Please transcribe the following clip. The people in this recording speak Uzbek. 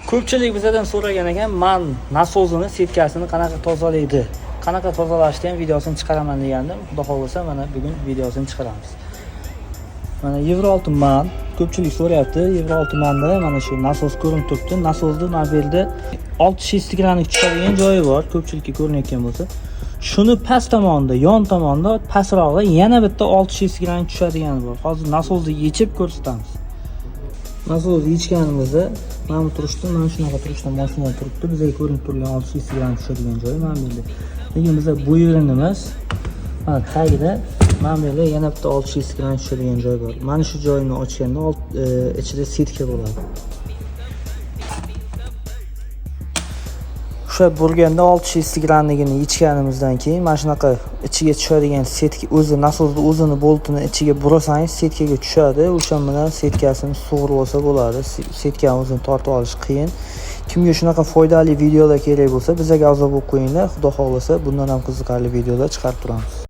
Ko'pchilik bizadan so'ragan ekan, man nasozini setkasini qanaqa tozalaydi, qanaqa tozalashni ham videosini chiqaraman degandim. Xudo xohlasa, mana bugun videosini chiqaramiz. Mana Yevro 6 MAN, ko'pchilik so'rayapti. Yevro 6 MANda mana shu nasos ko'rinib turibdi. Nasosni mana bu yerda 6 шестигранник tushadigan joyi bor, ko'pchilikka ko'rinayotgan bo'lsa. Shuni past tomonida, yon tomonda, pastroqda yana bitta 6 шестигранник tushadigani bor. Hozir nasosni yechib ko'rsatamiz. Nasosni yechganimizda mana bu turishda, mana shunaqa turishda mashina turibdi. Bizga ko'rinib turgan 6 шестигранник tushadigan joyi mana bu yerda. Lekin biza bu yerini emas, mana tagida, mana bu yerda yana bitta 6 шестигранник tushadigan joy bor. Mana shu joyini ochganda ichida setka bo'ladi. O'sha burganda 6 шестигранник ini yechganimizdan keyin mana shunaqa ichiga tushadigan setka, o'zi nasosni o'zini boltini ichiga burasangiz, setkaga tushadi. O'sha bilan setkasini sug'urib olsa bo'ladi. Setkani o'zini tortib olish qiyin. Kimga shunaqa foydali videolar kerak bo'lsa, bizga a'zo bo'lib qo'yinglar. Xudo xohlasa, bundan ham qiziqarli videolar chiqarib turamiz.